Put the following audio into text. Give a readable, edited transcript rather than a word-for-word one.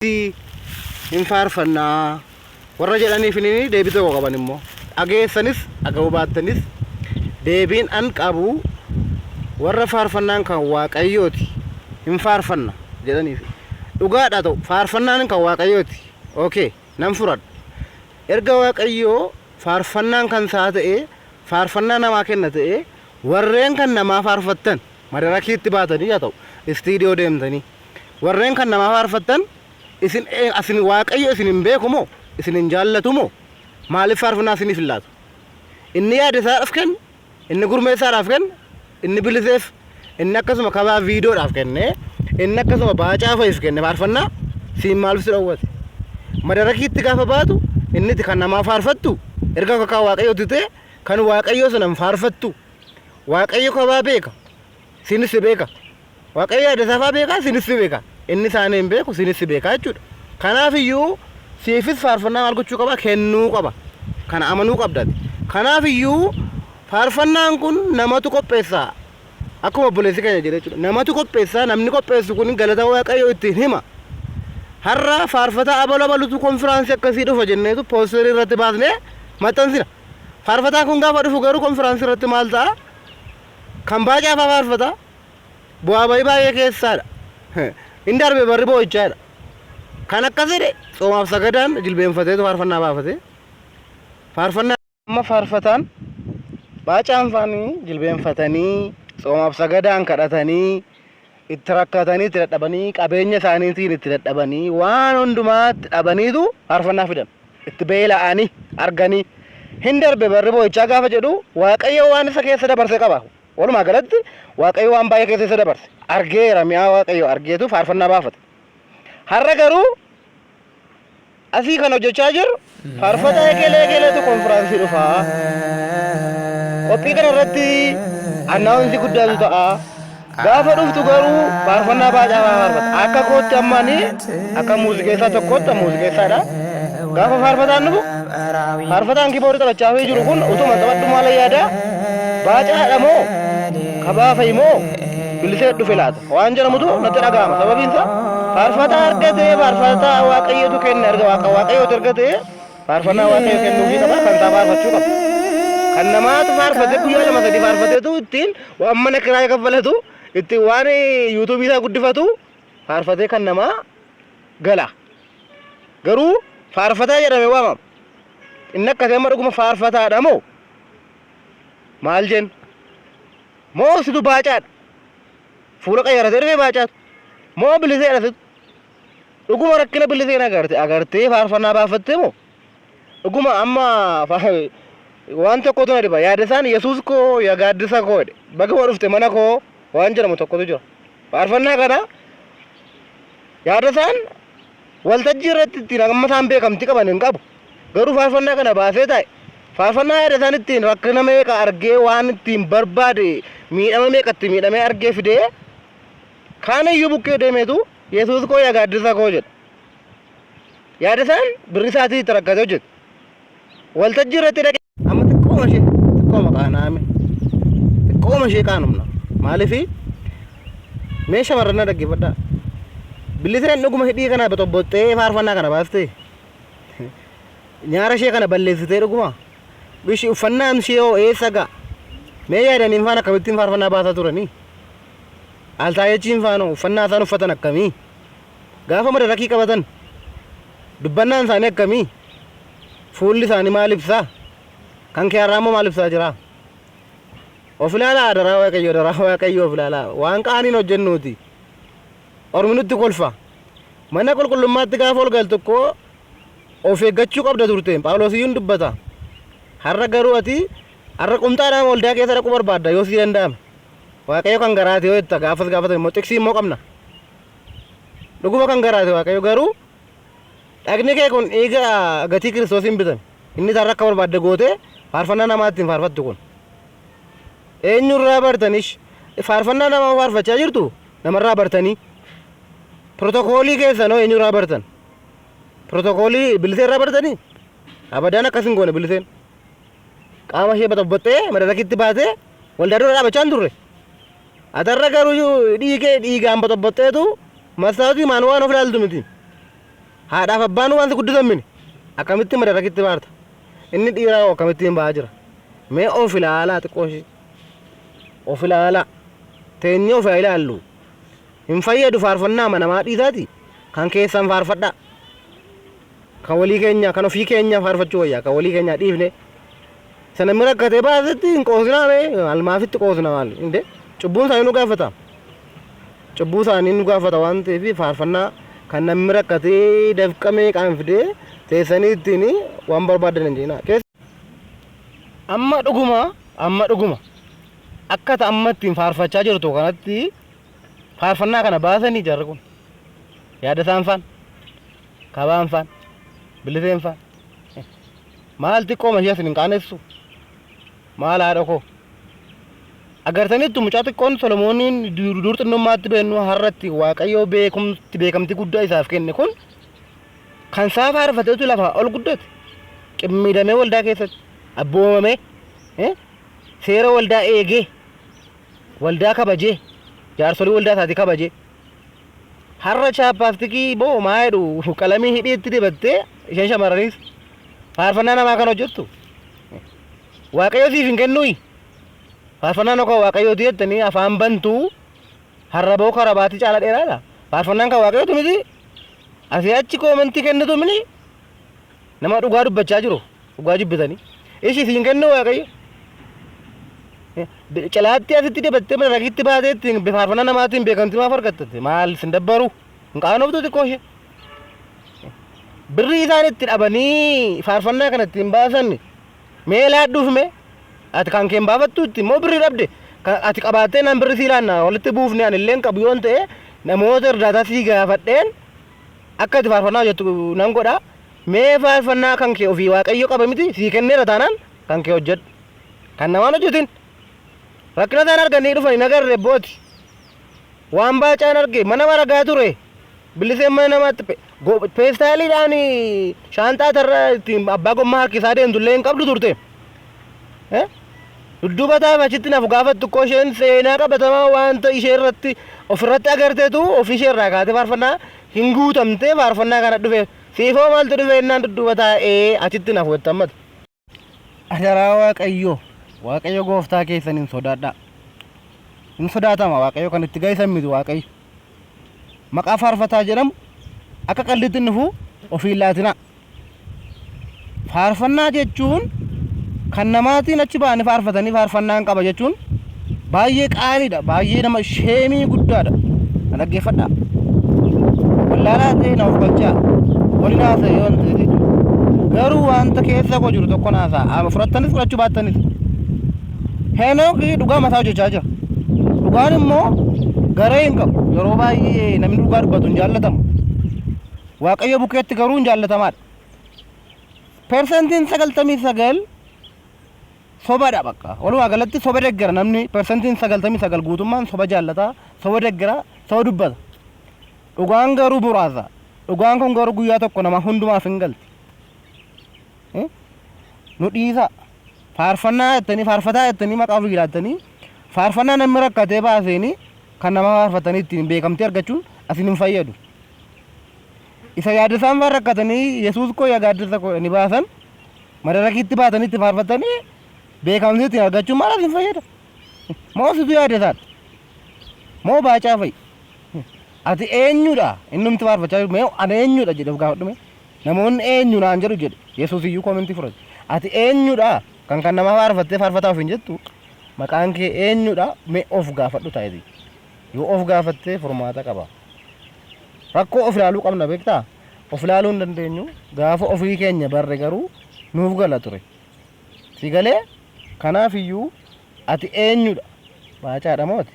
Hin faarfannaa warra jedhaniif inni deebii tokko qaban immoo dhageessanis dhaga'uu baattanis deebiin an qabu warra faarfannaan kan Waaqayyooti hin faarfanna jedhaniif dhugaadha ta'u faarfannaan kan Waaqayyooti, okay, nan furadha. Erga Waaqayyoo faarfannaan kan isaa ta'e, faarfannaa namaa kenna ta'e, warreen kan namaa faarfattan madarakiitti baatanii haa ta'u istiidiyoo deemtanii warreen kan namaa faarfattan, isin asin Waaqayyo isin hin beeku moo? Isin hin jaallatu moo? Maaliif faarfannaa isiniif hin laatu? Inni yaada isaadhaaf kenne, inni gurmeessaadhaaf kenne, inni biliseef, inni akkasuma kabaa viidiyoodhaaf kenne, inni akkasuma baacaa fa'iif kenne, faarfannaa siin maaliif si dhowwate? Madarakiitti gaafa baatu inni itti kan namaa faarfattu, erga kakaa Waaqayyootti ta'e kan Waaqayyoo sana hin faarfattu. Waaqayyo kabaa beeka, sinis si beeka. Waaqayyo yaada isaa fa'aa beeka, sinis si beeka. Inni isaanii hin beeku, sinis si beeka jechuudha. Kanaaf iyyuu siifis faarfannaa maal gochuu qaba? Kennuu qaba. Kana amanuu qabda ati. Kanaaf iyyuu faarfannaan kun namatu qopheessa. Akkuma obboleessi keenya jedhe jechuudha. Namatu qopheessa, namni qopheessu kun galata Waaqayyoo ittiin hima. Har'a faarfataa abalu abalutu konfiraansii akkasii dhufa jenneetu poosterii irratti baasnee maxxansina. Faarfataan kun gaafa dhufu garuu konfiraansii irratti maal ta'a? Kan baacaa fa'aa faarfata. Bu'aa ba'ii baay'ee keessaadha. Hin darbe barri boo'ichaadha. Kan akkas jedhe tsoomaaf sagadaan jilbeenfateetu faarfannaa baafate. Faarfannaa amma faarfataan baacaan faanii jilbeenfatanii tsoomaaf sagadaan kadhatanii itti rakkatanii itti dadhabanii qabeenya isaaniitiin itti dadhabanii waan hundumaatti dhabaniitu faarfannaa fidan. Itti beela'anii arganii hin darbe barri boo'ichaa gaafa jedhu Waaqayyo waan isa keessa dabarse qaba. Walumaa galatti Waaqayyo waan baay'ee keessa isa dabarse. Argeera, mi'aa Waaqayyo argeetu faarfannaa baafate. Har'a garuu asii kan hojjechaa jiru faarfataa ekelee ekeleetu konfiraansii dhufa. Qophii kana irratti announce guddaatu ta'a. Gaafa dhuftu garuu faarfannaa baacaa faarfata. Akka kootti amma ani akka muuziqeessaa tokkootti muuziqeessaadha. Gaafa faarfataan dhufu, faarfataan kiiboordii taphachaa fi jiru kun utuma taphadhu maal yaada, baacaadha moo kabaa fa'i moo bilisee dhufe laata waan jedhamutu natti dhaga'ama. Sababiin isaa faarfataa argatee, faarfataa Waaqayyotu kenne, erga Waaqa Waaqayyootu argatee faarfannaa Waaqayyo kennuufii qaba, kan isaa faarfachuu qaba. Kan namaatu faarfatee guyyaa lama sadii faarfateetu ittiin waan mana kiraayii kaffalatu, ittiin waan yuutuubii isaa guddifatu faarfatee kan namaa gala. Garuu faarfataa jedhame waamama. Inni akkasii amma dhuguma faarfataadha moo? Maal jennu? Moo situ baacaadha? Fuula qayyaratee dhufee baacaatu. Moo biliseedha situ? Dhuguma rakkina biliseen agarte agartee faarfannaa baafattee moo? Dhuguma amma waan tokkotu na dhiba. Yaada isaan Yesuus koo yaa gaaddisa koo jedhe. Baguma dhufte mana koo waan jedhamu tokkotu jira. Faarfannaa kana yaada isaan waltajjii irratti ittiin amma isaan beekamtii qaban hin qabu. Garuu faarfannaa kana baasee taa'e. Faarfannaa yaada isaan ittiin rakkina meeqa argee, waan ittiin barbaade, miidhama meeqa itti miidhamee argee fidee, kaan iyyuu bukkee deemeetu Yesuus koo yaa gaaddisa koo jedha. Yaada isaan birri isaatii itti rakkatee hojjete. Waltajjii irratti dhaqee amma xiqqooma ishee xiqqooma qaanaame. Xiqqooma ishee qaanumna. Maaliif mee shamarran na dhaggeeffadhaa. Biliseen dhuguma hidhii kana boxobboxxee faarfannaa kana baastee nyaara ishee kana balleessitee dhuguma bishi uffannaan ishee hoo eessa ga'a? Mee yaadaniin faana akkamittiin faarfannaa baasaa turanii? Altaayechiin faanoo uffannaa isaan uffatan akkamii? Gaafa madarakii qabatan dubbannaan isaanii akkamii? Fuulli isaanii maal ibsaa? Kan kee har'aa immoo maal ibsaa jira? Of ilaalaa, adaraa Waaqayyo, adaraa Waaqayyo, of ilaalaa. Waan qaaniin hojjennuuti. Ormi nutti kolfa. Mana qulqullummaatti gaafa ol galtu koo of eeggachuu qabda turte. Phaawulos iyyuu hin dubbata. Har'a garuu ati har'a qumxaadhaan waldaa keessa dhaquu barbaadda yoo sii danda'ame. Waaqayyo kan garaati yoo jetta gaafas gaafatan immoo xiqsii immoo qabna. Dhuguma kan garaati Waaqayyo, garuu dhagni kee kun dhiiga gatii Kiristoosiin bitame. Inni isaarra akka barbaadde gootee faarfannaa namaa ittiin faarfattu kun. Eenyurraa bartanish faarfannaa namaa faarfachaa jirtu namarraa bartanii? Pirootokoolii keessanoo eenyurraa bartan? Pirootokoolii bilisee irraa bartanii? Abadaan akkas hin goone biliseen. Qaama ishee baxobboxxee madarakitti baatee waldaa dura dhaabachaa hin turre. Atarra garuu dhiigee dhiigaan baxobboxxeetu mastaawotii maan waan of ilaaltu miti. Haadhaaf abbaan waan si guddisan mini. Akkamitti madarakitti baarta? Inni dhiiraa hoo akkamittiin ba'aa jira? Mee of ilaalaa xiqqoo ishii. Of ilaalaa. Teenyee of haa ilaallu. Hin fayyadu faarfannaa manamaa dhiisaati. Kan keessan faarfadhaa. Kan walii keenyaa, kan ofii keenyaa faarfachuu wayyaa. Kan walii keenyaa dhiifne. Isa namni rakkatee baasetti hin qoosinaa mee maal maafitti qoosna maal inde cubbuun isaanii nu gaafata. Cubbuu isaanii nu gaafata waan ta'eef faarfannaa kan namni rakkatee dafqamee qaan fidee teessanii ittiin waan barbaadan hin jedhinaa. Keessa amma dhuguma amma dhuguma akka ta amma ittiin faarfachaa jirtu kanatti faarfannaa kana baasanii jarri kun yaada isaan faan kabaan faan biliseen faan Maal xiqqooma ishee isin hin qaanessu? Maal haadha koo? Agartaniittu mucaa xiqqoon Solomooniin dur xinnummaatti beennu har'atti Waaqayyoo beekumti beekamtii guddaa isaaf kenne kun kan isaa faarfateetu lafaa ol guddate. Qimmiidamee waldaa keessatti abboomamee seera waldaa eegee waldaa kabajee jaarsolii waldaa isaatii kabajee Har'a chaappaastikii boo maa jedhu qalamii hidhiitti dibattee isheen shamarraniis faarfannaa namaa kan hojjettu. Waaqayyo siif hin kennuuyi. Faarfannaan kan waaqayyooti jettanii afaan bantuu har'a boo karabaatii caala dheeraadha. Faarfannaan kan waaqayyooti miti. Asii achi koomentii kennitu mini nama dhugaa dubbachaa jiru dhugaa jibbitanii. Ishi siin kennu waaqayyo. Calaatti asitti dibattee mana rakitti baatee ittiin faarfannaa namaatiin beekamtii maaf argatte maal sin dabbaru hin qaanoftu xiqqoo ishee. Birrii isaan itti dhabanii faarfannaa kana ittiin baasan mee laadhuuf mee ati kan keen baafattu itti immoo birrii dhabde ati qabaattee naan birrii sii laanna walitti buufne ani illee hin qabu yoon ta'e namoota irdaataa sii gaafadheen akka ati faarfannaa hojjettu nan godha mee faarfannaa kan kee ofii waaqayyo qaba miti sii kenneera taanaan kan kee hojjedhu. Kan namaan hojjetin. Rakkina isaan arganii dhufan hin agarre booti. Waan baacaan arge mana maragaa ture. Biliseen mana namaatti peestaaliidhaan shaanxaa tarra ittiin abbaa gommaa harkisaa deemtu illee hin qabdu turte. Dudduuba taa'eef achitti nafu gaafa xiqqoo isheen seenaa qabatamaa wanta ishee irratti ofirratti agarteetu ofii ishee irraa kaatee faarfannaa hin guutamtee faarfannaa kana dhufe. Siifoo maaltu dhufe jennaan dudduuba taa'ee achitti nafu jette ammati. Adaraa Waaqayyoo, Waaqayyo gooftaa keessaniin sodaadhaa. Hin sodaatama Waaqayyo kan itti ga'isan miti Waaqayyo. Maqaa faarfataa jedhamu akka qaldiitti hin dhufu ofii hin laatinaa. Faarfannaa jechuun kan namaatiin achi ba'anii faarfatanii faarfannaan qaba jechuun baay'ee qaaniidha. Baay'ee nama sheemii guddaadha. Na dhaggeeffadhaa. Wallaalaa ta'e na of galchaa. Waliin haasa'e yoo ta'e jechuudha. Garuu wanta keessa koo jiru tokko naasa'a. Ama fudhattanis fudhachuu baattanis. Henook dhugaa mataa hojjechaa jira. Dhugaan immoo garee hin qabu. Yeroo baay'ee namni dhugaa dubbatu hin jaallatamu. Waaqayyo bukeetti garuu hin jaallatamaadha. Persentiin 99 sobadha bakka. Walumaa galatti soba deggera namni persentiin 99 guutummaan soba jaallata, soba deggera, soba dubbata. Dhugaan garuu muraasa. Dhugaan kun garuu guyyaa tokko nama hundumaaf hin galti. Nu dhiisaa. Faarfannaa jettanii faarfataa jettanii maqaa ofii laattanii faarfannaa namni rakkatee baaseenii kan nama faarfatanii ittiin beekamtii argachuun asin hin fayyadu. Isa yaaddessaan faan rakkatanii Yesuus koo yaa gaaddisa koo ni baasan madarakiitti baatanii itti faarfatanii beekamtii ittiin argachuun maal asin fayyada? Moo situ yaaddessaadha? Moo baacaa fa'i? Ati eenyudha? Innumti faarfachaa jiru mee ani eenyudha jedhe of gaafadhu mee. Namoonni eenyu naan jedhu jedhe Yesuus iyyuu koomentii fudhate. Ati eenyudha? Kan kan namaa faarfattee faarfataa ofiin jettu maqaan kee eenyudha? Mee of gaafadhu taa'iti. Yoo of gaafattee furmaata qaba. Rakkoo of ilaaluu qabna beektaa? Of ilaaluu hin dandeenyu. Gaafa ofii keenya barre garuu nuuf gala ture. Si galee? Kanaaf iyyuu ati eenyudha? Baacaadha moo ati?